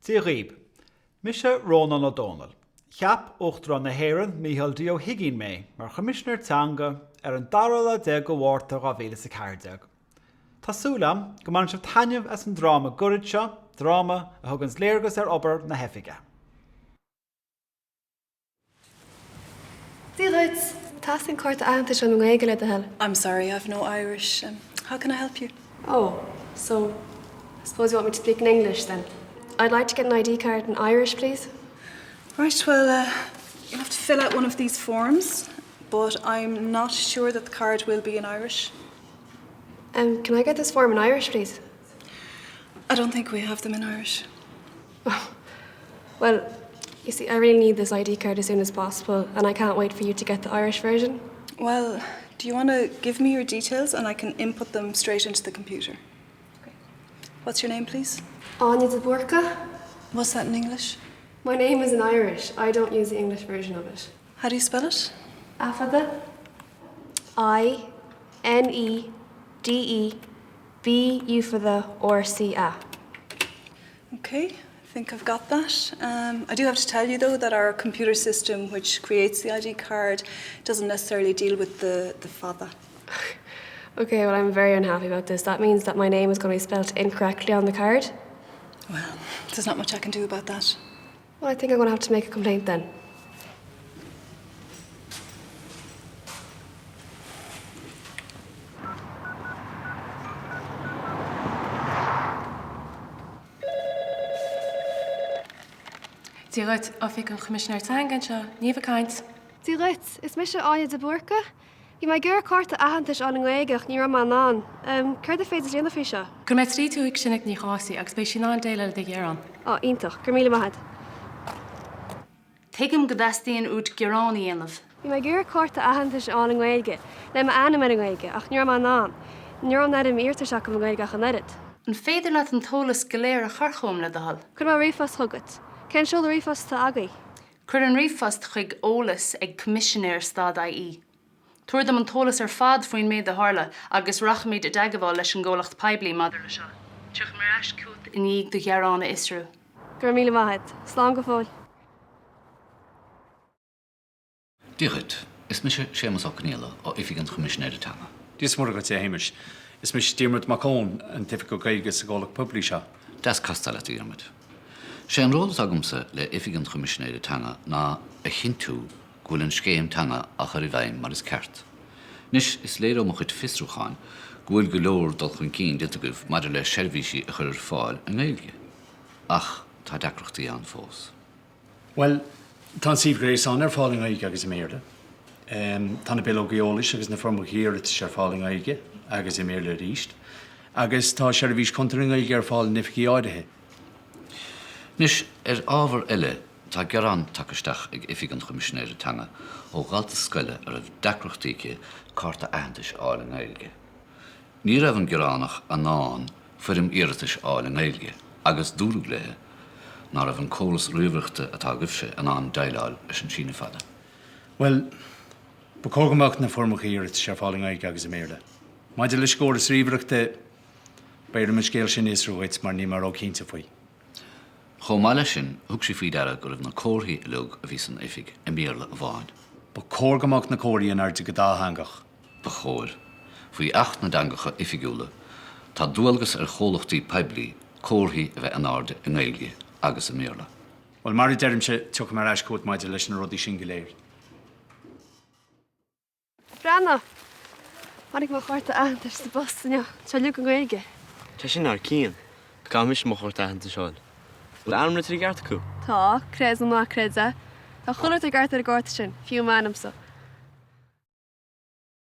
Dia dhaoib. Mise Rónán Ó Domhnaill. Cheap Uachtarán na hÉireann, Micheál D. Ó hUigínn mé mar Choimisinéir Teanga ar an dara lá déag de Mhárta 2014. Tá súil agam go mbaineann sibh taitneamh as an dráma gairid seo, dráma a thuganns léargas ar obair na hoifige. Dia dhuit! Teastaíonn cárta aitheantais uaim i nGaeilge le do thoil. I'm sorry, I've no Irish. How can I help you? Oh, so I suppose you want me to speak in English then. I'd like to get an ID card in Irish, please. Right, well, uh, you'll have to fill out one of these forms, but I'm not sure that the card will be in Irish. Um, can I get this form in Irish, please? I don't think we have them in Irish. Well, you see, I really need this ID card as soon as possible and I can't wait for you to get the Irish version. Well, do you want to give me your details and I can input them straight into the computer? Okay. What's your name, please? Áine de Búrca. What's that in English? My name is in Irish. I don't use the English version of it. How do you spell it? A fada I N E D E B U fada R C A. Okay, I think I've got that. Um, I do have to tell you though that our computer system which creates the ID card doesn't necessarily deal with the, the fada. Okay, well I'm very unhappy about this. That means that my name is going to be spelt incorrectly on the card. Well, there's not much I can do about that. Well, I think I'm going to have to make a complaint then. Dia dhuit, Oifig an Choimisinéir Teanga anseo, Niamh ag caint. Dia dhuit, is mise Áine de Búrca. Bhí mé ag iarraidh cárta aitheantais a fháil i nGaeilge ach ní raibh mé in ann. Céard is féidir a dhéanamh faoi seo? Cuirfidh mé tríd thú chuig Sinéad Ní Chásaigh agus beidh sí in ann déileáil le do ghearán. Á, iontach. Go raibh míle maith agat. Tuigim go dteastaíonn uait gearán a dhéanamh. Bhí mé ag iarraidh cárta aitheantais a fháil i nGaeilge, le m'ainm air i nGaeilge, ach ní raibh mé in ann. Ní raibh an fhoirm iarratais acu i nGaeilge ach an oiread. An féidir leat an t-eolas go léir a chur chugam, le do thoil? Cuirfidh mé ríomhphost chugat. Cén seoladh ríomhphost atá agaibh? Cuir an ríomhphost chuig eolas ag coimisinéir stad ie. Tabhair dom an t-eolas ar fad faoin méid a tharla agus rachaimid i dteagmháil leis an gcomhlacht poiblí maidir le seo. Tiocfaidh mé ar ais chugat i ndiaidh do ghearán a fhiosrú. Go raibh míle maith agat. Slán go fóill. Dia dhuit. Is mise Séamus Ó Conghaile ó Oifig an Choimisinéara Teanga. Dia is Muire dhuit, a Shéamais. Is mise Diarmuid Mac Eoin, an tOifigeach Gaeilge sa gcomhlacht poiblí seo. Deas castáil leat, a Dhiarmuid. Sé an ról atá agamsa le Oifig an Choimisinéara Teanga ná a chinntiú go bhfuil an scéim teanga á chur i bhfeidhm mar is ceart. Anois, is léir ó mo chuid fiosrúcháin go bhfuil go leor dul chun cinn déanta agaibh maidir le seirbhísí a chur ar fáil i nGaeilge. Ach tá deacrachtaí ann fós. Bhuel, tá an suíomh gréasáin ar fáil i nGaeilge agus i mBéarla. Tá na bileogaí eolais agus na foirmeacha iarratais ar fáil i nGaeilge agus i mBéarla arís. Agus tá seirbhís cuntair i nGaeilge ar fáil in oifigí áirithe. Anois, ar ábhar eile, tá gearán tagtha isteach ag Oifig an Choimisinéara Teanga ó dhalta scoile a raibh deacrachtaí aici cárta aitheantais a fháil i nGaeilge. Ní raibh an gearánach in ann foirm iarratais a fháil i nGaeilge agus dúradh léi ná raibh an córas ríomhaireachta atá agaibhse in ann déileáil leis an síneadh fada. Bhuel, ba chóir go mbeadh na foirmeacha iarratais ar fáil i nGaeilge agus i mBéarla. Maidir leis an gcóras ríomhaireachta, Beidh orm an scéal sin a fhiosrú dhuit mar níl mé ró-chinnte faoi. Chomh maith leis sin, thug sí faoi deara go raibh na comharthaí uilig a bhí san oifig i mBéarla amháin. Ba chóir go mbeadh na comharthaí in airde go dátheangach. Ba chóir. Faoi Acht na dTeangacha Oifigiúla, tá dualgas ar chomhlachtaí poiblí comharthaí a bheith in airde i nGaeilge agus i mBéarla. Bhuel, mar a deirimse, tiocfaidh mé ar ais chugat maidir leis na rudaí sin go léir. Breathnaigh! Tháinig mo chárta aitheantais sa bpost inniu. Tá sé uilig i nGaeilge. Tá sin thar cionn. Caithfidh mise mo chárta aitheantais a fháil. Bhfuil ainm rite i gceart acu? Tá, creid nó ná creid é. Tá chuile rud i gceart ar an gcárta sin, fiú m'ainmsa.